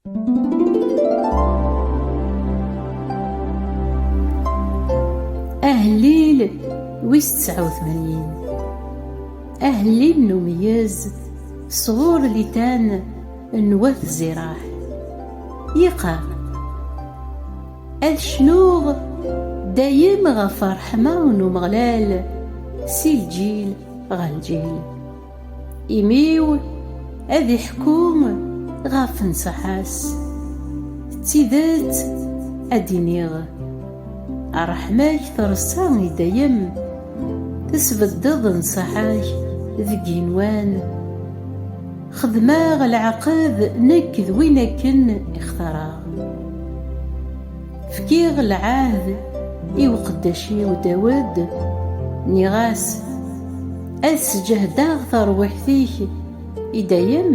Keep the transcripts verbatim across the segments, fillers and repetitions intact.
Ahellil wis tesɛa u tmanyin. Ahellil n umeyyez sɣur Litan n Wat Ziraḥ. Yeqqar: Ad cnuɣ dayem ɣef ṛṛeḥma n Umeɣlal si lǧil ɣer lǧil. Imi-w ad iḥku ɣef nnṣaḥa-s. D tidet ad d-iniɣ, ṛṛeḥma-k terṣa i dayem, tesbeddeḍ nnṣaḥa-k deg yigenwan. Xedmeɣ leɛqed nekk d win akken i xtareɣ. Fkiɣ lɛahd i uqeddac-iw Dawed, nniɣ-as: Ad sǧehdeɣ tarwiḥt-ik i dayem,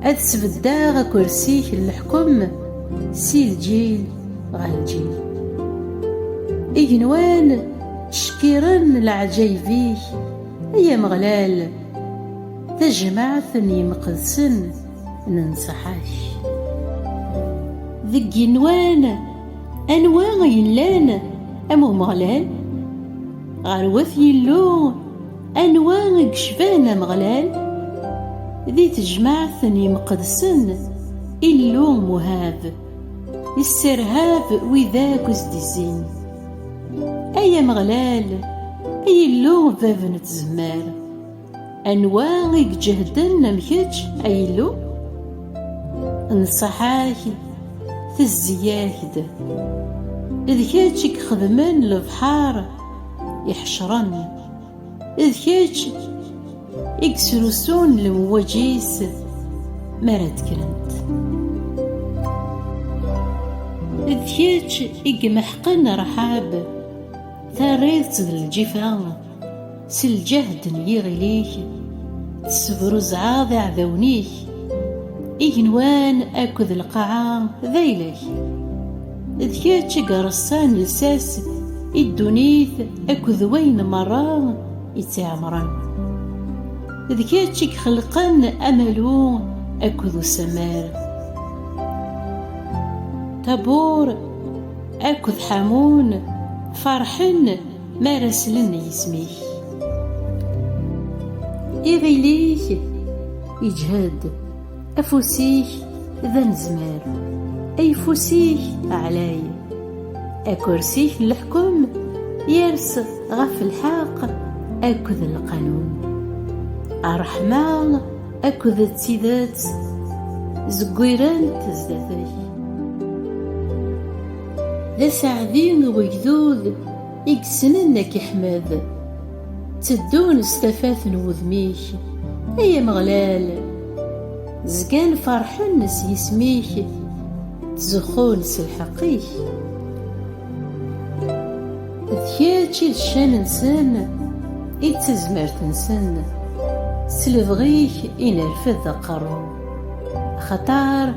ad sbeddeɣ akersi-k n leḥkem si lǧil ɣer lǧil. Igenwan ttcekkiren leɛǧayeb-ik, ay Ameɣlal, tajmaɛt n yimqedsen n nnṣaḥa-k. Deg yigenwan, anwa i yellan am Umeɣlal? Ɣer wat Yillu, anwa i yecban Ameɣlal? Di tejmaɛt n yimqedsen, Illu Muhab, yesserhab wid akk i s-d-izzin. Ay Ameɣlal, ay Illu bab n tzemmar, anwa i iǧehden am kečč, ay Illu? Nnṣaḥa-k tezzi-yak-d. D kečč i ixedmen lebḥer iḥecren. D kečč i yesrusun lemwaǧ-is mi ara d-kkrent. D kečč i imeḥqen Raḥab, terriḍ-tt d lǧifa s lǧehd n yiɣil-ik, tessebruzɛeḍ iɛdawen-ik. Igenwan akked lqaɛa d ayla-k. D kečč i ireṣṣan lsas i ddunit akked wayen merra i tt-iɛemren. D kečč i ixelqen amalu akked usamar. Tabur akked Ḥamun ferḥen mi ara slen i yisem-ik. Iɣil-ik iǧhed, afus-ik d anezmar, ayeffus-ik ɛlay, akersi-k n leḥkem yers ɣef lḥeqq akked lqanun. Ṛṛeḥma akked d tidet zeggwirent zdat-k. D aseɛdi n wegdud i yessnen ad k-iḥmed. Tteddun s tafat n wudem-ik, ay Ameɣlal. Zgan ferḥen s yisem-ik, ttzuxxun s lḥeqq-ik. D kečč i d ccan-nsen, i d tazmert-nsen, s lebɣi-k i nerfed aqerru. Axaṭer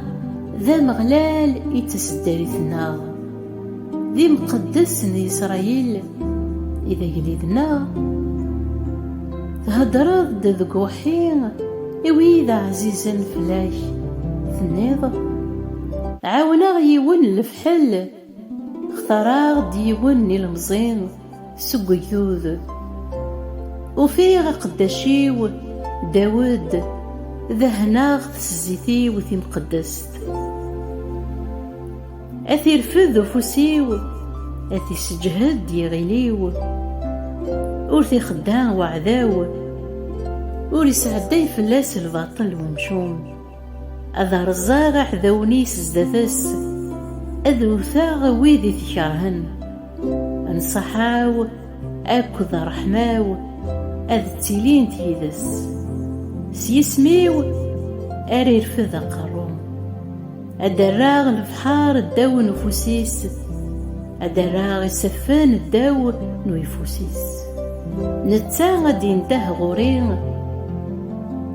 d Ameɣlal i d taseddarit-nneɣ, d imqeddes n Isṛayil i d agellid-nneɣ. Theddreḍ-d deg uḥi i wid ɛzizen fell-ak, tenniḍ: Ɛawneɣ yiwen n lefḥel, xtareɣ-d yiwen n ilemẓi seg wegdud. Ufiɣ aqeddac-iw Dawed, dehneɣ-t s zzit-iw timqeddest. Ad t-irfed ufus-iw, ad t-isseǧhed yiɣil-iw. Ur t-ixedda uɛdaw, ur isɛedday fell-as lbaṭel wemcum. Ad rẓeɣ iɛdawen-is zdat-s, ad wteɣ wid i t-ikerhen. Nnṣaḥa-w akked ṛṛeḥma-w ad ttilint yid-s. S yisem-iw ara irfed aqerru. Ad d-rreɣ lebḥer ddaw n ufus-is, ad d-rreɣ isaffen ddaw n uyeffus-is. Netta ad d-yendeh ɣur-i,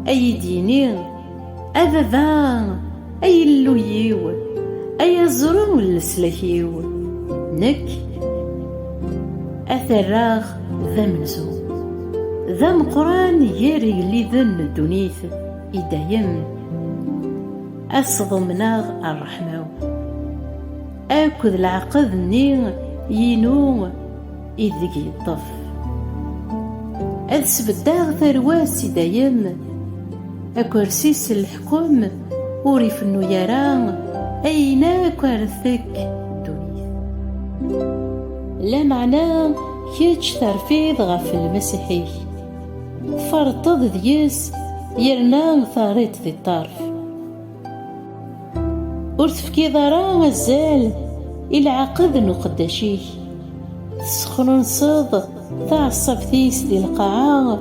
ad yi-d-yini: A baba, ay Illu-iw, ay aẓru n leslak-iw, nekk ad t-rreɣ d amenzu, d ameqqran gar igelliden n ddunit i dayem. Ad sḍumneɣ ṛṛeḥma-w akked leɛqed-nni inu ideg yeṭṭef. Ad sbeddeɣ tarwa-s i dayem, akersi-s n leḥkem ur ifennu ara ayen akk ara tekk ddunit. Lameɛna kečč terfiḍ ɣef Lmasiḥ-ik, tferṭeḍ deg-s yerna terriḍ di ṭṭerf. Ur tefkiḍ ara azal i leɛqed n uqeddac-ik. Tessexnunseḍ taɛeṣṣabt-is di lqaɛa,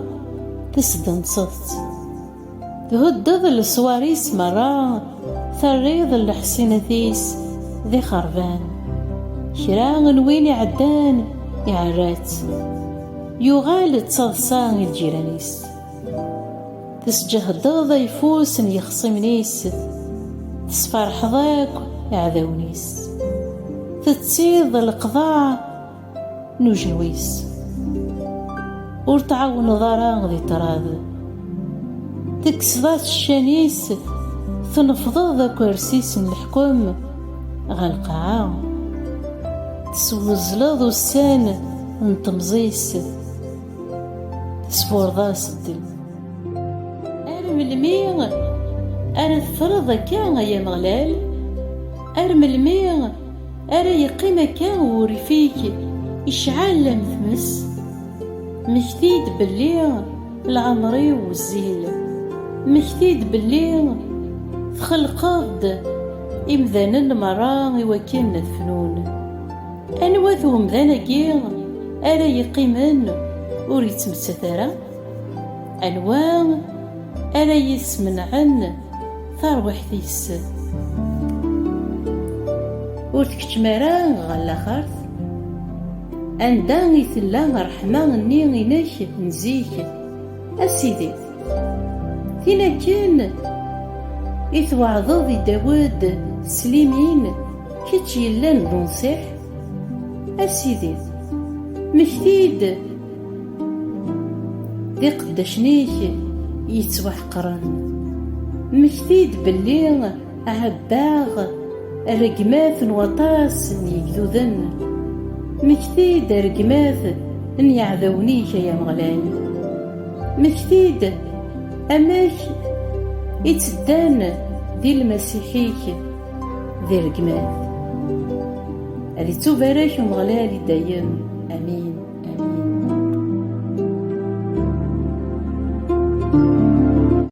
tesdenseḍ-tt. Thuddeḍ leṣwar-is merra, terriḍ leḥṣinat-is d ixerban. Kra n win iɛeddan iɛerra-tt. Yuɣal d taḍsa i lǧiran-is. Tesǧehdeḍ ayeffus n yexṣimen-is, tesferḥeḍ akk iɛdawen-is. Tettiḍ leqḍaɛ n ujenwi-s. Ur tɛawneḍ ara di ṭṭrad. Tekkseḍ-as ccan-is, tnefḍeḍ akersi-s n leḥkem ɣer lqaɛa. Teswezleḍ ussan n temẓi-s, tesburreḍ-as ddel. Ar melmi ara teffreḍ akka, ay Ameɣlal? Ar melmi ara yeqqim akka wurrif-ik icɛel am tmes? Mmekti-d belli leɛmer-iw wezzil. Mmekti-d belli txelqeḍ-d imdanen merra i wakken ad fnun. Anwa-t wemdan-agi ara yeqqimen ur yettmettat ara? Anwa ara yesmenɛen tarwiḥt-is? Ur tkeččem ara ɣer laxert? Anda i tella ṛṛeḥma-nni-inek n zik, a Sidi? Tin akken i tweɛdeḍ i Dawed s limin, kečč yellan d unṣiḥ? A Sidi, mmekti-d d iqeddacen-ik yettwaḥeqren. Mmekti-d belli ɛebbaɣ rregmat n waṭas n yegduden. Mmekti-d rregmat n yeɛdawen-ik, ay Ameɣlal. Mmekti-d amek i tteddan di Lmasiḥ-ik di rregmat. Ad ittubarek Umeɣlal i dayem. Amin. Amin.